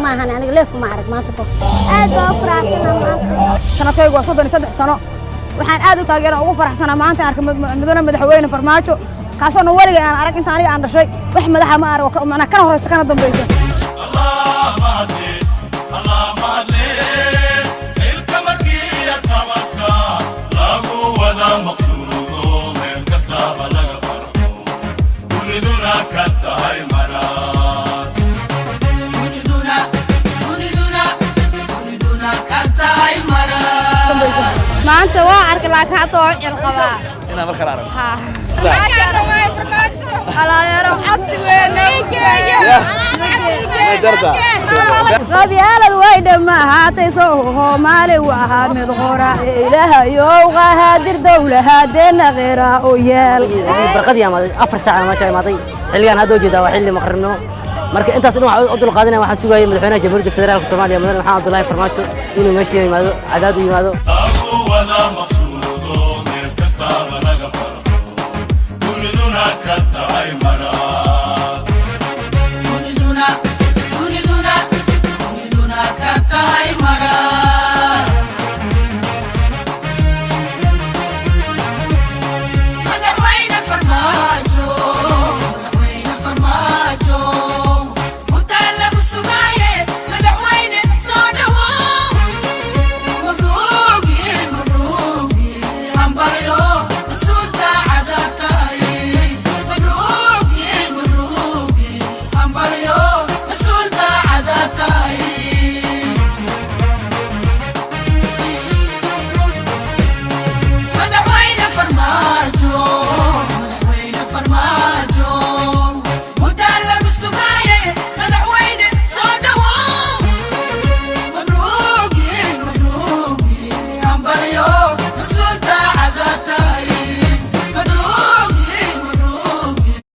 Ma ahan aniga leef ma arag maanta ko. Aad baa u faraxsanaa maanta. Sanadkaygu waa 33 sano. Waxaan aad u taageera, ugu faraxsanaa maanta arkay mudane madaxweyne Farmaajo, kaasoona weligay aan arag inta aniga aan dhashay. Wax madaxa ma arag oo macnaa kana horeysa kana dambaysa. Allah mahadle, Allah mahadle, ilka markii aad qabata lagu wada maqsuudo, meel kastaba laga farxo, duniduna ka tahay maraad. Duniduna, duniduna, duniduna ka tahay mara. Maanta waa arkay, laakiin hadda waa cil qabaa. Inaan mar kale aragto. Alaadeero, codsi weyn. Darda. Qabyaalad way dhammahaatay, Soomaali waa mid qora. Ilaahayow qaadir dowlahadeena qira u yeel. Barqadii imaaday, 4 saac meesha imaaday. Xilligan hadda ujeedaa waa xilli maqribnimo. Marka intaas dhan waxaan u dulqaadanaya, waxaan sugayay madaxweynaha Jamhuuriyadda Federaalka Soomaaliya, mudane Maxamed Cabdullaahi Farmaajo, inuu meesha yimaado, Cadaad u yimaado. Lagu wada maqsuudo.